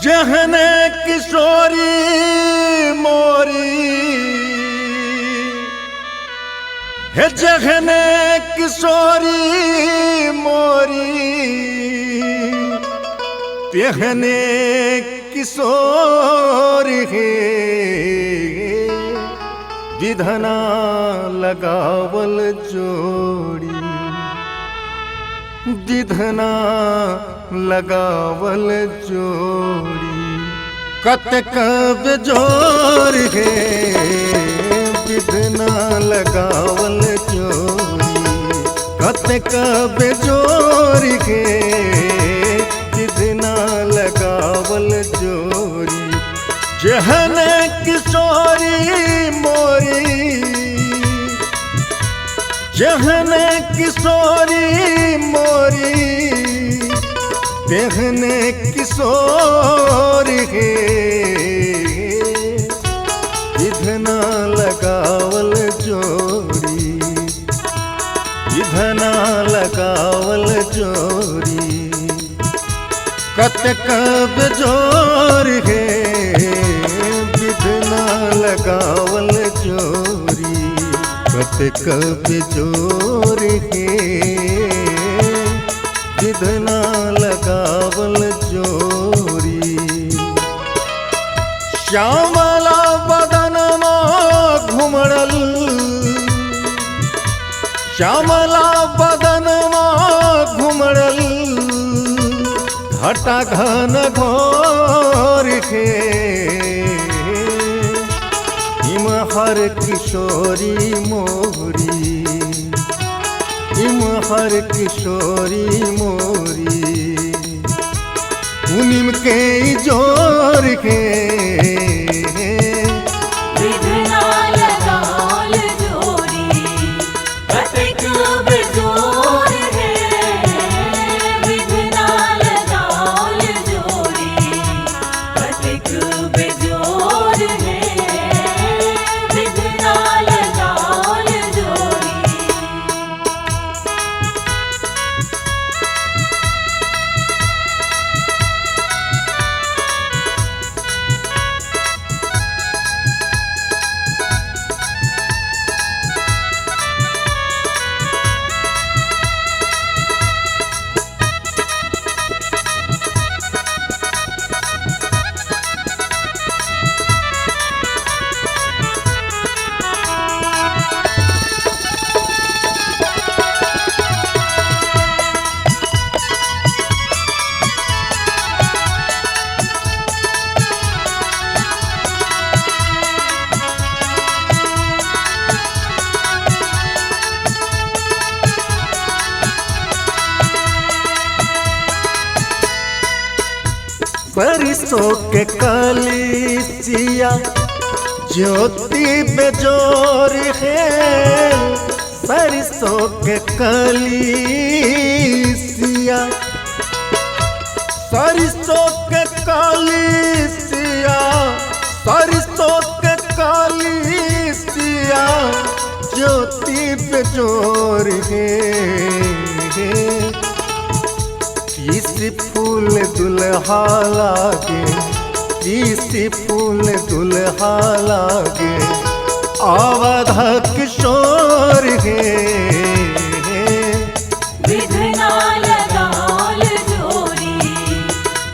जहने किशोरी मोरी, हे जहने किशोरी मोरी, तेहने किशोर हे विधना लगावल जोड़ी, विधना लगावल जोड़ी, कतक बेजोर हे विधना लगावल जोड़ी, कतक बेजोर हे विधना लगावल जोड़ी। जहन किशोरी मोरी, जहन किशोरी मोरी, तेहन किशोर हे विधना लगावल जोड़ी, विधना लगावल जोड़ी, कतक बेजोर हे विधना लगावल जोड़ी, कतक बेजोर हे विधना लगावल जोड़ी। श्यामला बदनमा घुमड़ल, श्यामला बदनमा घुमड़ल, घटा घन घोर हे हर किशोरी मोरी, इम हर किशोरी मोरी, उनिम के जोर के विधना लगावल जोड़ी, कतेक बेजोर है विधना लगावल जोड़ी, कतेक बेजोर है विधना लगावल जोड़ी। सरसों के काली सिया ज्योति बेजोर है, सरसों के काली सिया, सरसों के काली सिया, सरसों के काली सिया ज्योति बेजोर है। तीसी फूल दुल्हा लागे, तीसी फूल दुल्हा लागे, अवध किशोर हे विधना लगावल जोड़ी,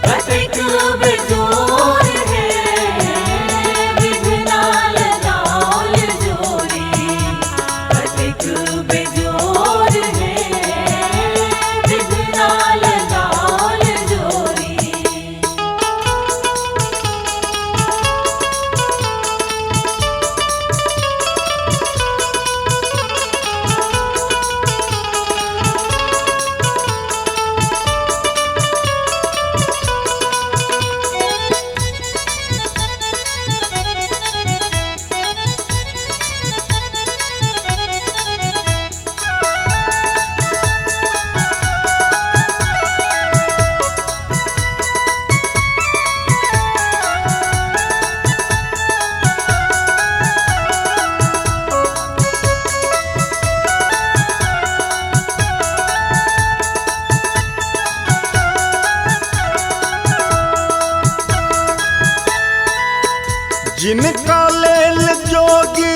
कतेक बेजोर है विधना लगावल जोड़ी, कतेक बेजोर है विधना लगावल जोड़ी। जिनका लेल जोगी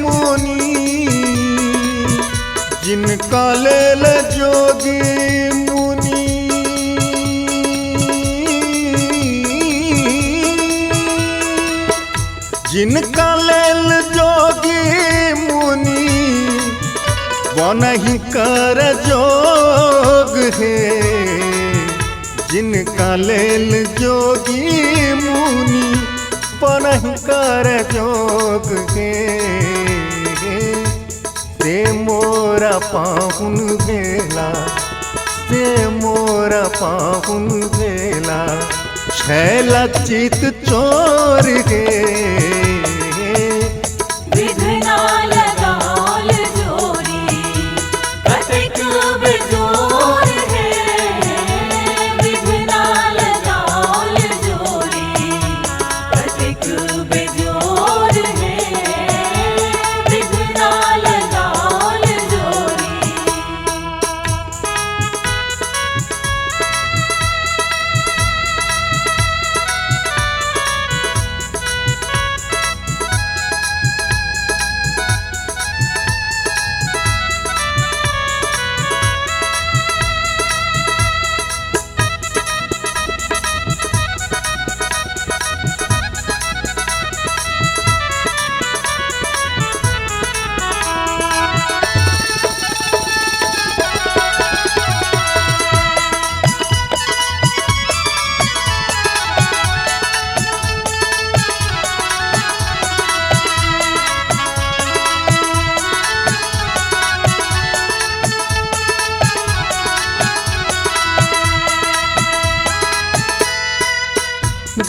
मुनि, जिनका लेल जोगी मुनि, जिनका लेल जोगी मुनि वनहि कर जोग हे, जिनका लेल जोगी मुनि वनहि कर जोग हे, से मोरा पाहुन भेला, से मोरा पाहुन भेला छैला चित चोर हे। विधना लगाओल जोरी कतेक बेजोर हे, विधना लगाओल जोरी कतेक बेजोर हे, विधना लगाओल जोरी।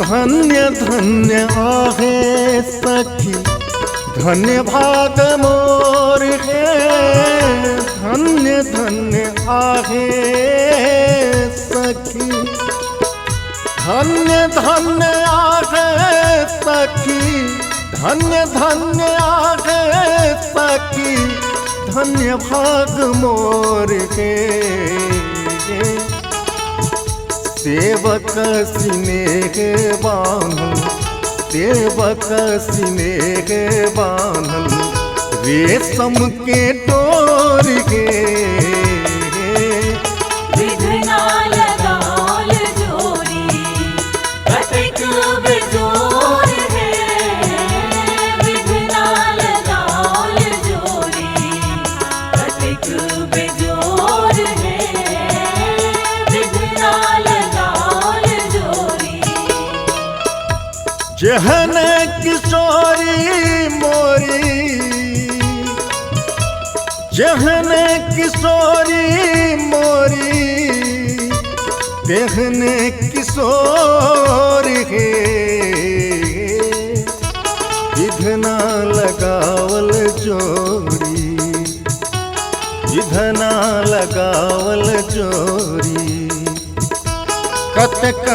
धन्य धन्य आहे सखी धन्य भाग मोर हे, धन्य धन्य आहे सखी, धन्य धन्य आहे सखी, धन्य धन्य आहे सखी, धन्य भाग मोर हे। सेवक स्नेह बान्हल, सेवक स्नेह बान्हल रेशम के डोर हे। विधना लगाओल जोरी कतेक बेजोर हे, विधना लगाओल जोरी कतेक बेजोर हे, विधना लगाओल जोरी। जेहन किशोरी मोरी, जेहन किशोरी मोरी, तेहन किशोर हे, विधना लगावल जोरी, विधना लगावल जोरी कतेक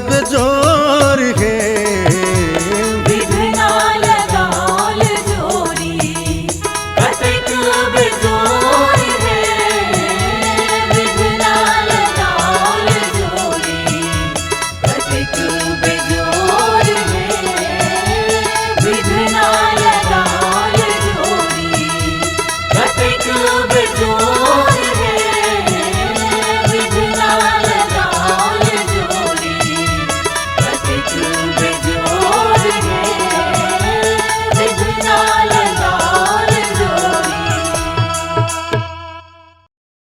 बेजोर।